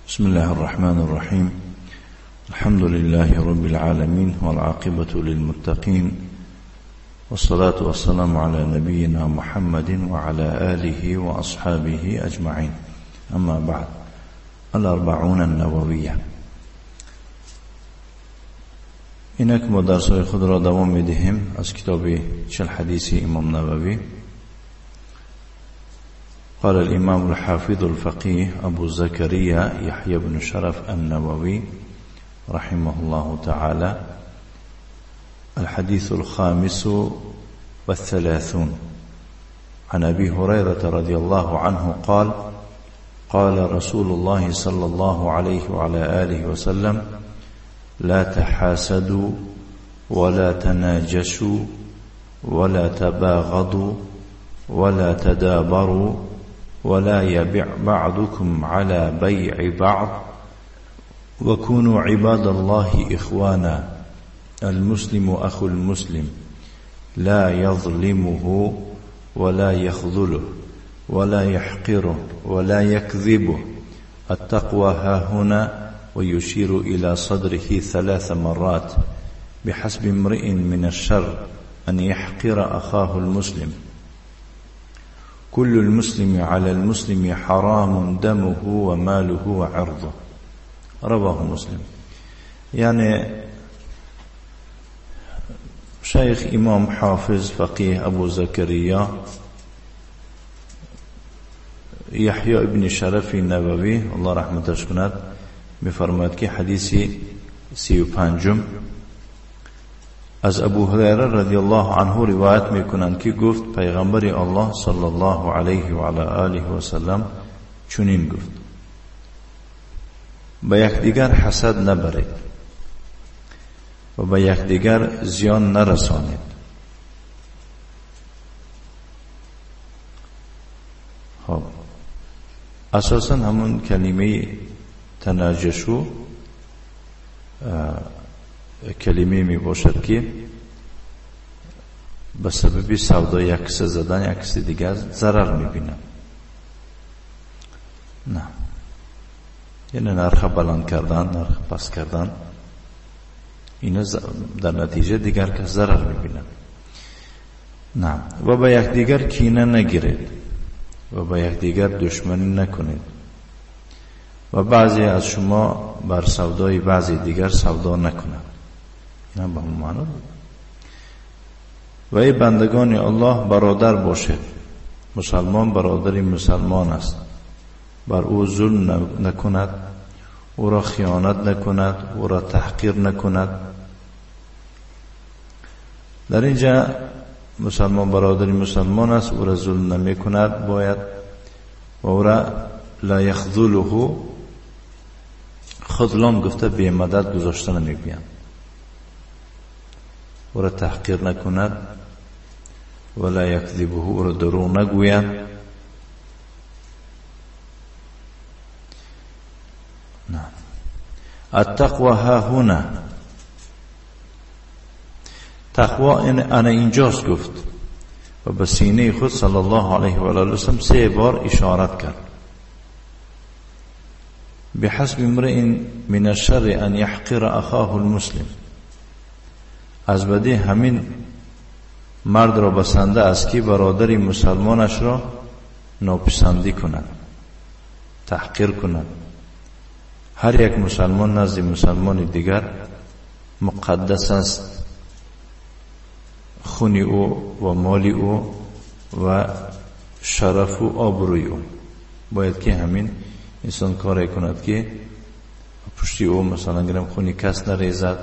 بسم الله الرحمن الرحيم. الحمد لله رب العالمين، والعاقبة للمتقين، والصلاة والسلام على نبينا محمد وعلى آله وأصحابه أجمعين. أما بعد، الأربعون النووية. اینک ما درس‌های خود را دوام می‌دهیم از کتاب 40 حدیث امام نووی. قال الإمام الحافظ الفقيه أبو زكريا يحيى بن شرف النووي رحمه الله تعالى: الحديث 35 عن أبي هريرة رضي الله عنه قال: قال رسول الله صلى الله عليه وعلى آله وسلم: لا تحاسدوا ولا تناجشوا ولا تباغضوا ولا تدابروا ولا يبع بعضكم على بيع بعض، وكونوا عباد الله إخوانا، المسلم أخو المسلم، لا يظلمه ولا يخذله ولا يحقره ولا يكذبه، التقوى هاهنا، ويشير إلى صدره 3 مرات، بحسب امرئ من الشر أن يحقر أخاه المسلم. كل المسلم على المسلم حرام دمه وماله وعرضه. رواه مسلم. یعنی شیخ امام حافظ فقیه ابو زکریا یحیی ابن شرف نووی الله رحمتش کند میفرماید که حدیث 35 از ابو هریره رضی الله عنه روایت میکنند که گفت پیغمبر الله صلی الله علیه و علی آله و سلم چنین گفت: به یکدیگر حسد نبرید و به یکدیگر زیان نرسانید. خب اساسا همون کلمه تناجشو کلمه می باشد که به سبب سودای یک کس زدن یک کس دیگر ضرر می بیند. نه، یعنی نرخ بلند کردن، نرخ پس کردن، اینا در نتیجه دیگر کس ضرر می بیند. نه، و به یکدیگر کینه نگیرید و به یکدیگر دشمنی نکنید و بعضی از شما بر سودای بعضی دیگر سودا نکنند. این هم به همون معنا بود. و ای بندگان الله برادر باشید، مسلمان برادر مسلمان است، بر او ظلم نکند، او را خیانت نکند، او را تحقیر نکند. در اینجا مسلمان برادر مسلمان است، او را ظلم نمی کند باید، و او را لا یخذله، خذلان گفته بی مدد گذاشته نمیگویند، او را تحقیر نکند، ولا یکذبه، او را دروغ نگوید. نه، التقوی ها هنا، تقوا انا اینجاست گفت و به سینه خود صلی الله علیه و آله و سلم 3 بار اشارت کرد. بحسب امرئ من الشر ان يحقر اخاه المسلم، از بدی همین مرد را بسنده است که برادر مسلمانش را ناپسندی کند، تحقیر کند. هر یک مسلمان نزد مسلمان دیگر مقدس است، خون او و مال او و شرف و آبروی او. باید که همین انسان کاری کند که پشتی او مثلا گرم خونی کس نریزد،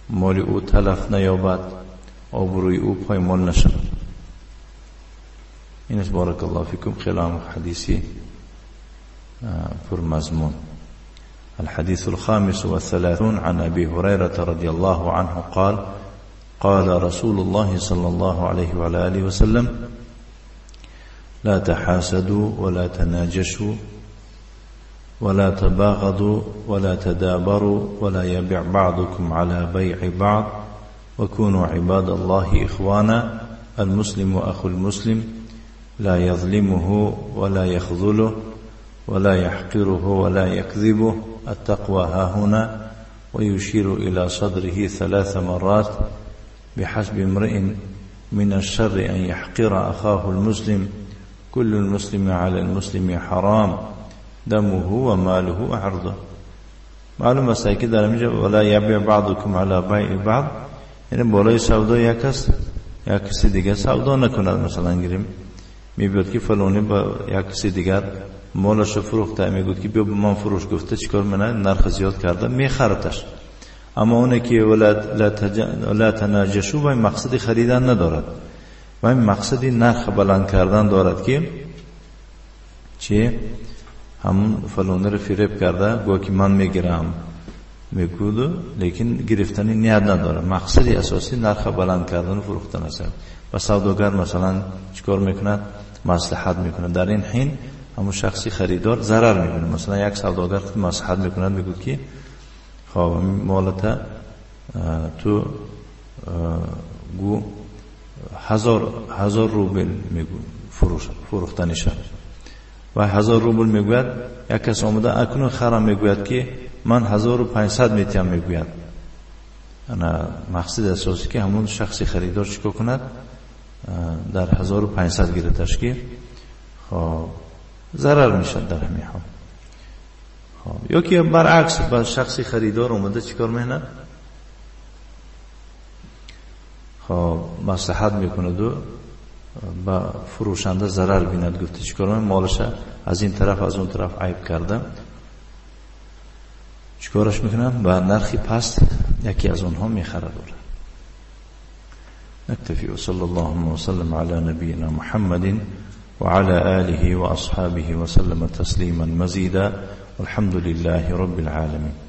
مال او تلف نیابد، آبروی او پایمال نشود. این است بارک الله فیکم. خیلی هم حدیثی پرمضمون. الحديث 35 عن أبي هريرة رضي الله عنه قال: قال رسول الله صلى الله عليه وعلى آله وسلم: لا تحاسدوا ولا تناجشوا ولا تباغضوا ولا تدابروا ولا يبع بعضكم على بيع بعض، وكونوا عباد الله إخوانا، المسلم أخو المسلم، لا يظلمه ولا يخذله ولا يحقره ولا يكذبه، التقوى هاهنا، ويشير إلى صدره 3 مرات، بحسب امرئ من الشر أن يحقر أخاه المسلم، كل المسلم على المسلم حرام، دمه وماله وعرضه. معلوم است که در اینجا ولا یبیع بعضکم علی بیع بعض، یعنی بالای سودا یک کس یک کسی دیگه سودا نکند. مثلا گیریم میبینید که فلانی با یک کسی دیگر مالش فروخته، میگوید که بیا به من فروش، گفته چیکار منه، نرخ زیاد کرده میخردش. اما اونه که لا تناجشو و مقصد خریدن ندارد و این مقصد نرخ بلند کردن دارد که چه همون فلانی رو فریب کرده، گویا که من میگیرم میگود، لیکن گرفتنی نیت نداره. مقصد اساسی نرخ بلند کردن و فروختن است. و سوداگر مثلا چیکار میکند؟ مصلحت میکند. در این حین همون شخصی خریدار ضرر میبینه. مثلا یک سوداگر مصلحت میکند، میگود که خب مالت تو گو 1000 روبل میگو فروختنی شد و 1000 روبل میگوید. یک کس آمده اکنون خرم میگوید که من 1500 میتیم میگوید. انا مقصد اساسی که همون شخصی خریدار چیکار کند؟ در 1500 گیرتش که خب ضرر میشد در همین حال. خب یا که برعکس با شخصی خریدار اومده چیکار میکنه؟ خب مصلحت میکند و با فروشنده ضرر بیند. گفته چیکار میکنه؟ مالش از این طرف از اون طرف عیب کرده، چیکارش میکنم؟ با نرخی پست یکی از اونها میخرد. نكتفي وصلى الله وسلم على نبينا محمد وعلى آله وأصحابه وسلم تسليما مزيدا، والحمد لله رب العالمين.